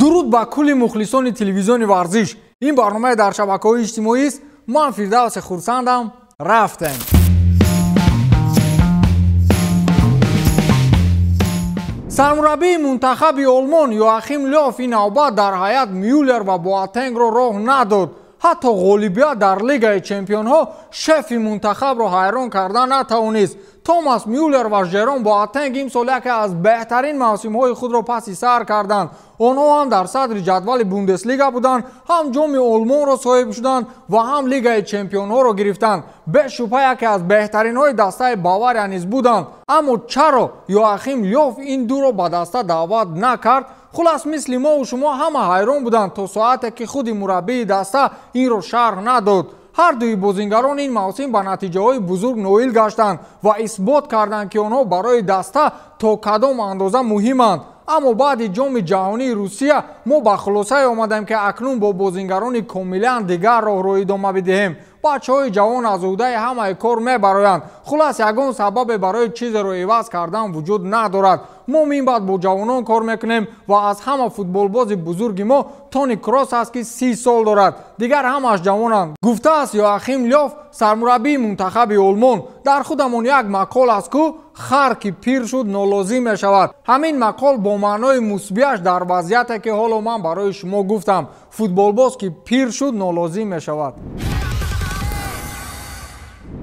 Дуруд ба кулли мухлисони телевизиони варзиш. Ин барномаи дар шабакаҳои иҷтимоист. Ман Фирдавси Хурсандам. Рафтем. Сармураббии мунтахаби Олмон Йоахим Лёв ин навбат дар ҳайат Мюллер ва Боатенгро роҳ надод. Ҳатто ғолибият дар Лигаи чемпионҳо шефи мунтахабро ҳайрон карда натавонист. Томас Мюллер ва Жером Боатенг имсол яке аз беҳтарин мавсимҳои худро паси сар карданд. Онҳо ҳам дар садри ҷадвали Бундеслига буданд, ҳам ҷоми Олмонро соҳиб шуданд ва ҳам Лигаи чемпионҳоро гирифтанд. Бешубҳа яке аз беҳтаринҳои дастаи Бавария низ буданд. Аммо чаро Йоахим Лёв ин дуро ба даста даъват накард? Хулас, мисли мову шумо ҳама ҳайрон буданд то соате ки худи мураббии даста инро шарҳ надод. Ҳар дуи бозингарон ин мавсим ба натиҷаҳои бузург ноил гаштанд ва исбот карданд, ки онҳо барои даста то кадом андоза муҳиманд. Аммо баъди ҷоми ҷаҳонии Русия мо ба хулосае омадем, ки акнун бо бозингарони комилан дигар роҳро идома бидиҳем. Бачаҳои ҷавон аз уҳдаи ҳамаи кор мебароянд. Хулас, ягон сабабе барои чизеро иваз кардан вуҷуд надорад. Мо минбаъд бо ҷавонон кор мекунем ва аз ҳама футболбози бузурги мо Тони Кросс аст, ки 30 сол дорад. Дигар ҳамаш ҷавонанд, гуфтааст Йоахим Лёв, сармураббии мунтахаби Олмон. Дар худамон як мақол аст, ку хар ки пир шуд нолозим мешавад. Ҳамин мақол бо маънои мусбиаш дар вазъияте ки ҳоло ман барои шумо гуфтам. Футболбоз ки пир шуд нолозим мешавад.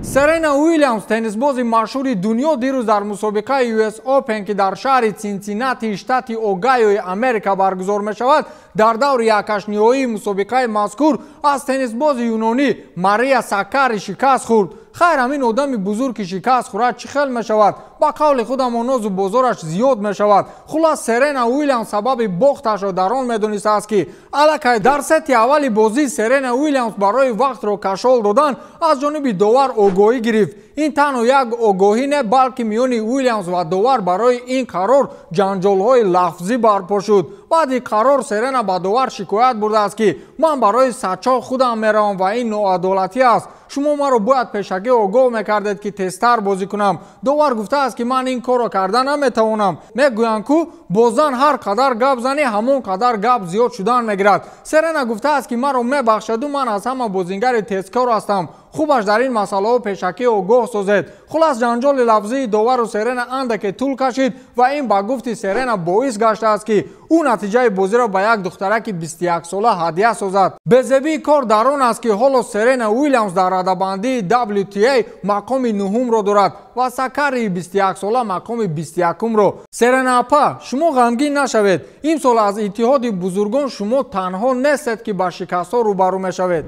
Серена Уильямс, теннисбози машҳури дунё, дирӯз дар мусобиқаи US Open, ки дар шаҳри Цинсиннати штати Огайои Америка баргузор мешавад, дар даври якашниҳоии мусобиқаи мазкур аз теннисбози юнонӣ Мария Сакари шикаст хӯрд. Хайр, ҳамин одами бузург ки шикаст хӯрад чӣ хел мешавад? Ба қавли худамон нозу бозораш зиёд мешавад. Хулас, Серена Уильямс сабаби бохташро дар он медонистааст, ки аллакай дар сети аввали бозӣ Серена Уильямс барои вақтро кашол додан аз ҷониби довар огоҳӣ гирифт. Ин танҳо як огоҳӣ не, балки миёни Уильямс ва довар барои ин қарор ҷанҷолҳои лафзӣ барпо шуд. Баъди қарор Серена ба довар шикоят бурдааст, ки ман барои сачоқ худам меравам ва ин ноадолатӣ аст. Шумо маро бояд пешакӣ огоҳ мекардед, ки тезтар бозӣ кунам. Довар гуфтааст, ки ман ин корро карда наметавонам. Мегӯянд, ку бо зан ҳар қадар гап занӣ, ҳамон қадар гап зиёд шудан мегирад. Серена гуфтааст, ки маро мебахшаду ман аз ҳама бозингари тезкор ҳастам. Хубаш дар ин масъалаҳо пешакӣ огоҳ созед. Хулас, ҷанҷоли лафзии довару Серена андаке тӯл кашид ва ин ба гуфти Серена боис гаштааст, ки ӯ натиҷаи бозиро ба як духтараки 21сола ҳадя созад. Безебии кор дар он аст, ки ҳоло Серена Уильямс дар радабандии WTA мақоми нуҳумро дорад ва Сакарии 21сола мақоми 21-умро. Серена апа, шумо ғамгин нашавед. Имсол аз иттиҳоди бузургон шумо танҳо нестед, ки ба шикастҳо рӯбарӯ мешавед.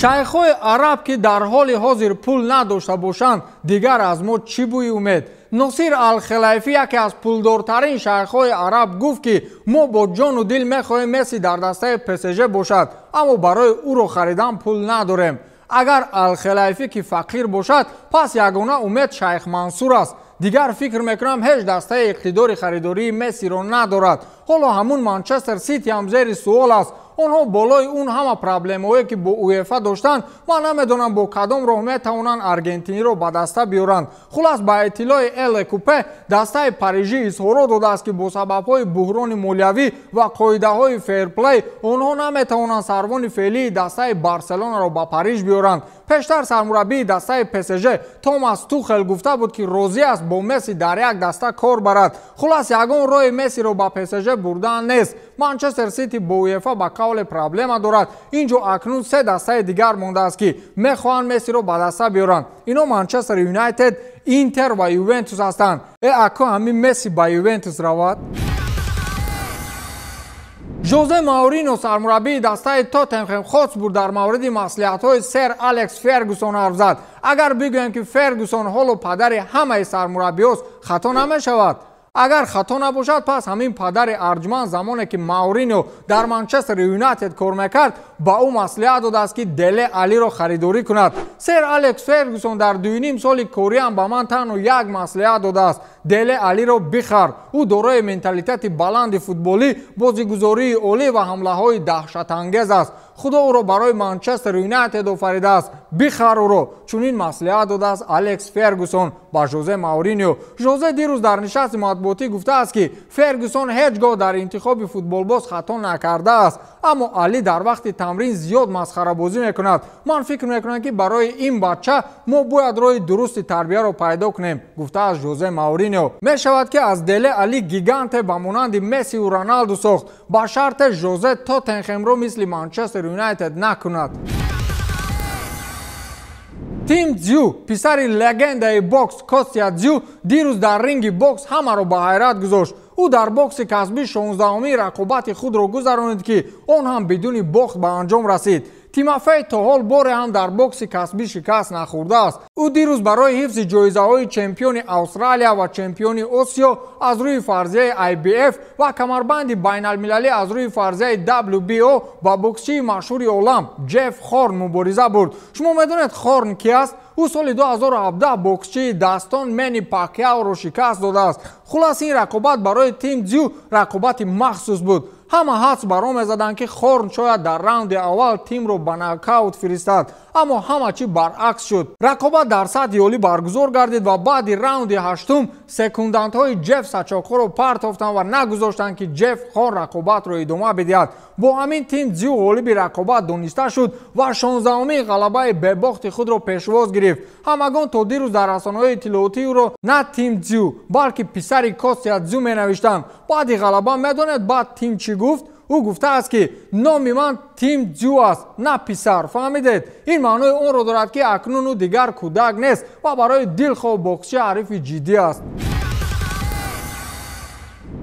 Шайхҳои араб, ки дар ҳоли ҳозир пул надошта бошанд, дигар аз мо чӣ бӯи умед? Носир Алхелайфӣ, яке аз пулдортарин шайхҳои араб, гуфт, ки мо бо ҷону дил мехоҳем Месси дар дастаи ПСЖ бошад, аммо барои ӯро харидан пул надорем. Агар Алхелайфӣ ки фақир бошад, пас ягона умед Шайх Мансур аст. Дигар фикр мекунам, ҳеҷ дастаи иқтидори харидории Мессиро надорад. Ҳоло ҳамун Манчестер Сити ҳам зери суол аст. Онҳо болои он ҳама проблемаҳое, ки бо УЕФА доштанд, ман намедонам бо кадом роҳ метавонанд аргентиниро ба даста биёранд. Хулас, ба иттилои Эл-Экупе, дастаи Парижӣ изҳорот додааст, ки бо сабабҳои буҳрони молиявӣ ва қоидаҳои ферплей онҳо наметавонанд сарвони феълии дастаи Барселонаро ба Париж биёранд. Пештар сармураббии дастаи ПСЖ Томас Тухел гуфта буд, ки розӣ аст бо Месси дар як даста кор барад. Хулас, ягон роҳи Мессиро ба ПСЖ бурдан нест. Манчестер Сити бо УЕФА ба қавле проблема дорад. Инҷо акнун се дастаи дигар мондааст, ки мехоҳанд Мессиро ба даста биёранд. Ино Манчестер Юнайтед, Интер ва Ювентус ҳастанд. Ако ҳамин Месси ба Ювентус равад? Жозе Маурино, сармураббии дастаи Тоттенхем Хотспур, дар мавриди маслиҳатҳои сер Алекс Фергюсон ҳарф зад. Агар бигӯем, ки Фергюсон ҳоло падари ҳамаи сармураббиҳост, хато намешавад. Агар хато набошад, пас ҳамин падари арҷманд замоне ки Маурино дар Манчестер Юнайтед кор мекард, ба ӯ маслиҳат додааст, ки Деле Алиро харидорӣ кунад. Сер Алекс Фергюсон дар 2,5 соли кориам ба ман танҳо як маслиҳат додааст: Деле Алиро бихар. Ӯ дорои менталитети баланди футболӣ, бозигузории олӣ ва ҳамлаҳои даҳшатангез аст. Худо ӯро барои Манчестер Юнайтед офаридааст. Бихар ӯро. Чунин маслиҳат додааст Алекс Фергюсон ба Жозе Мауриньо. Жозе дирӯз дар нишасти матбуотӣ гуфтааст, ки Фергюсон ҳеҷ гоҳ дар интихоби футболбоз хато накардааст, аммо Али дар вақти тамрин зиёд масхарабозӣ мекунад. Ман фикр мекунам, ки барои ин бача мо бояд роҳи дурусти тарбияро пайдо кунем, гуфтааст Жозе Мауриньо. Мешавад, ки аз Деле Али гиганте ба монанди Мессиву Роналду сохт, ба шарте Жозе Тоттенхемро мисли Манчестер Юнайтед накунад. Тим Дзю, писари легендаи бокс Костя Дзю, дирӯз дар ринги бокс ҳамаро ба ҳайрат гузошт. Ӯ дар бокси касбӣ 16-умин рақобати худро гузаронид, ки он ҳам бидуни бохт ба анҷом расид. Тимофей то ҳол боре ҳам дар бокси касбӣ шикаст нахӯрдааст. Ӯ дирӯз барои ҳифзи ҷоизаҳои чемпиони Австралия ва чемпиони Осиё аз рӯи фарзияи IBF ва камарбанди байналмилалӣ аз рӯи фарзияи WBO ба боксчии машҳури олам Ҷеф Хорн мубориза бурд. Шумо медонед, Хорн ки аст? Ӯ соли 2017 боксчии дастон Мени Пакяоро шикаст додааст. Хулас, ин рақобат барои Тим Дзю рақобати махсус буд. Ҳама ҳадс баро мезаданд, ки Хорн шояд дар раунди аввал Тимро ба нокаут фиристад, аммо ҳама чӣ баръакс шуд. Рақобат дар сатҳи олӣ баргузор гардид ва баъди раунди ҳаштум секундантҳои Ҷеф сачокҳоро партофтанд ва нагузоштанд, ки Ҷеф Хорн рақобатро идома бидиҳад. Бо ҳамин Тим Дзю ғолиби рақобат дониста шуд ва 16-умин ғалабаи бебохти худро пешвоз гирифт. Ҳамагон то дирӯз дар расонаҳои иттилоотӣ ӯро на Тим Дзю, балки писари Костя Дзю менавиштанд. Баъди ғалаба медонед баъд Тим чӣ гуфт? Ӯ гуфтааст, ки номи ман Тим Дзю аст, на писар. Фаҳмидед? Ин маънои онро дорад, ки акнун ӯ дигар кӯдак нест ва барои дилхоҳ боксчи ҳарифи ҷиддӣ аст.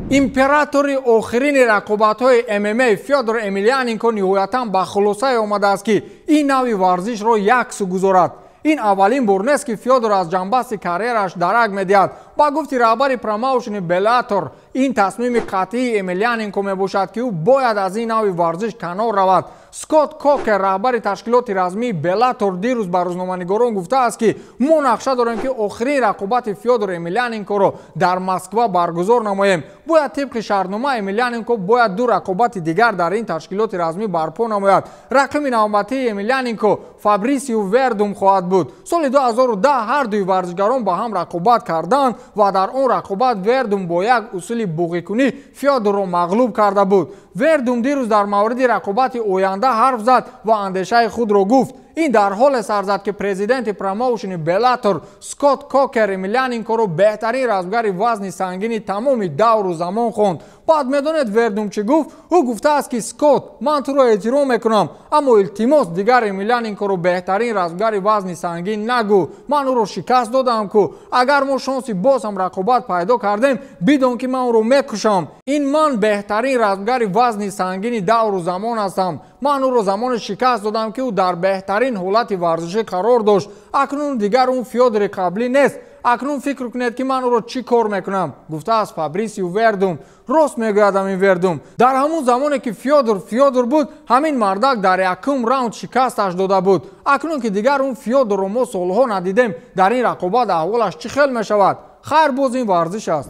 Императори охирини рақобатҳои ММА Фёдор Эмилианенко ниҳоятан ба хулосае омадааст, ки ин навъи варзишро як сӯ гузорад. Ин аввалин бор нест, ки Фёдор аз ҷанбасти карьераш дарак медиҳад. Ба гуфти раҳбари промоушени Беллатор, ин тасмими қатъии Эмилианенко мебошад, ки ӯ бояд аз ин навъи варзиш канор равад. Скотт Кокер, раҳбари ташкилоти размии Беллатор, дирӯз ба рӯзноманигорон гуфтааст, ки мо нақша дорем, ки охирин рақобати Фёдор Эмилианенкоро дар Москва баргузор намоем. Бояд тибқи шартнома Эмилианенко бояд ду рақобати дигар дар ин ташкилоти размӣ барпо намояд. Рақиби навбатии Эмилианенко Фабрисио Вердум хоҳад буд. Соли 2010 ҳар дуи варзишгарон ба ҳам рақобат карданд ва дар он рақобат Вердум бо як усули буғикунӣ Фёдорро мағлуб карда буд. Вердум дирӯз дар мавриди рақобати оянда ҳарф зад ва андешаи худро гуфт. Ин дар ҳоле сар зад, ки президенти промоушени Беллатор Скотт Кокер Эмилианенкоро беҳтарин размгари вазни сангини тамоми давру замон хонд. Баъд медонед, Вердум чӣ гуфт? Ӯ гуфтааст, ки Скотт, ман туро эҳтиром мекунам, аммо илтимос, дигар Эмилианенкоро беҳтарин размгари вазни сангин нагӯ. Ман ӯро шикаст додам ку. Агар мо шонси боз ҳам рақобат пайдо кардем, бидон, ки ман ӯро мекушам. Ин ман беҳтарин размгари вазни сангини давру замон ҳастам. Ман ӯро замоне шикаст додам, ки ӯ дар беҳтарин ҳолати варзишӣ қарор дошт. Акнун дигар он Фёдори қаблӣ нест. Акнун фикр кунед, ки ман ӯро чӣ кор мекунам, гуфтааст Фабрисио Вердум. Рост мегӯяд ҳамин Вердум. Дар ҳамун замоне, ки Фёдор Фёдор буд, ҳамин мардак дар якум раунд шикасташ дода буд. Акнун ки дигар он Фёдорро мо солҳо надидем, дар ин рақобат аҳволаш чӣ хел мешавад? Хайр, боз ин варзиш аст.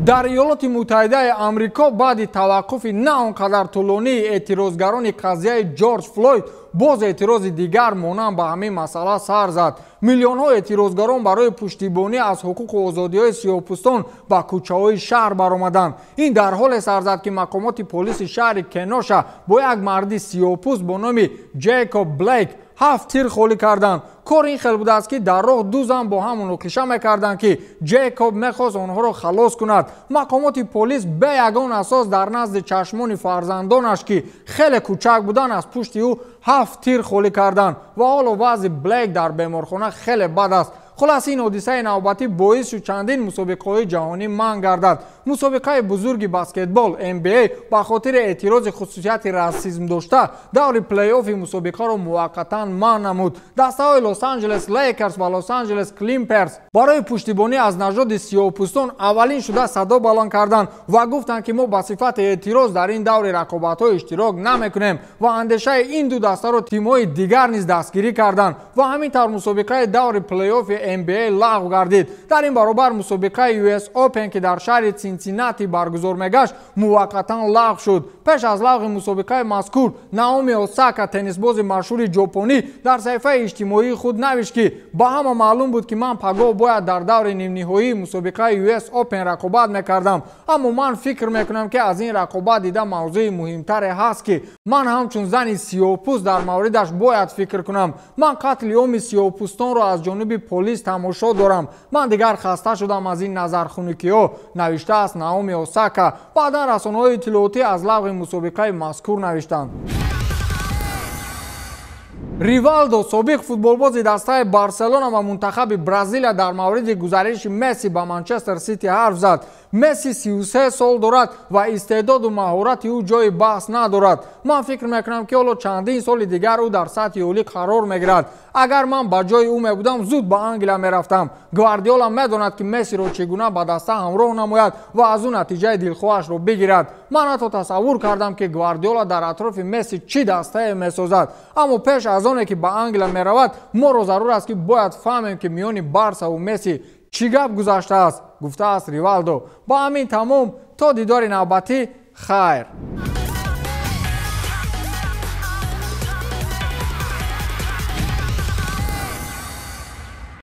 Дар Иёлоти Муттаҳидаи Амрико баъди таваққуфи на он қадар тӯлонии эътирозгарони қазияи Ҷорҷ Флойд боз эътирози дигар монанд ба ҳамин масъала сар зад. Миллионҳо эътирозгарон барои пуштибонӣ аз ҳуқуқу озодиҳои сиёҳпӯстон ба кӯчаҳои шаҳр баромаданд. Ин дар ҳоле сар зад, ки мақомоти полиси шаҳри Кеноша бо як марди сиёҳпӯст бо номи Ҷейкоб Блейк ҳафт тир холӣ карданд. Кор ин хел будааст, ки дар роҳ ду зан бо ҳам муноқиша мекарданд, ки Ҷейкоб мехост онҳоро халос кунад. Мақомоти полис бе ягон асос дар назди чашмони фарзандонаш, ки хеле кӯчак буданд, аз пушти ӯ ҳафт тир холӣ карданд ва ҳоло вазъи Блейк дар беморхона хеле бад аст. Хулас, ин ҳодисаи навбатӣ боис шуд чандин мусобиқаҳои ҷаҳонӣ манъ гардад. Мусобиқаи бузурги баскетбол NBA ба хотири эътирози хусусияти расизм дошта даври плей-оффи мусобиқаро муваққатан манъ намуд. Дастаҳои Лос-Анҷелес Лейкерс ва Лос-Анҷелес Климперс барои пуштибонӣ аз нажоди сиёҳпӯстон аввалин шуда садо баланд карданд ва гуфтанд, ки мо ба сифати эътироз дар ин даври рақобатҳо иштирок намекунем, ва андешаи ин ду дастаро тимҳои дигар низ дастгирӣ карданд ва ҳамин тавр мусобиқаи даври плей-оффи NBA лағв гардид. Дар ин баробар мусобиқаи US Open, ки дар шаҳри Цинсиннати баргузор мегашт, муваққатан лағв шуд. Пеш аз лағви мусобиқаи мазкур Наоми Осака, теннисбози машҳури ҷопонӣ, дар саҳифаи иҷтимоии худ навишт, ки ба ҳама маълум буд, ки ман пагоҳ бояд дар даври нимниҳоии мусобиқаи US Open рақобат мекардам, аммо ман фикр мекунам, ки аз ин рақобат дида мавзӯи муҳимтаре ҳаст, ки ман ҳамчун зани сиёҳпӯст дар мавридаш бояд фикр кунам. Ман қатли оми сиёҳпӯстонро аз ҷониби полис тамошо дорам. Ман дигар хаста шудам аз ин назархунукиҳо, навиштааст Наоми Осака. Баъдан расонаҳои иттилоотӣ аз лағви мусобиқаи мазкур навиштанд. Ривалдо, собиқ футболбози дастаи Барселона ва мунтахаби Бразилия, дар мавриди гузариши Месси ба Манчестер Сити ҳарф зад. Месси 33 сол дорад ва истеъдоду маҳорати ӯ ҷои баҳс надорад. Ман фикр мекунам, ки ҳоло чандин соли дигар ӯ дар сатҳи олӣ қарор мегирад. Агар ман ба ҷои ӯ мебудам, зуд ба Англия мерафтам. Гвардиола медонад, ки Мессиро чӣ гуна ба даста ҳамроҳ намояд ва аз ӯ натиҷаи дилхоҳашро бигирад. Ман ҳатто тасаввур кардам, ки Гвардиола дар атрофи Месси чӣ дастае месозад. Аммо пеш аз оне ки ба Англия меравад, моро зарур аст, ки бояд фаҳмем, ки миёни Барсаву Месси чӣ гап гузаштааст, гуфтааст Ривалдо. Ба ҳамин тамом, то дидори навбатӣ, хайр.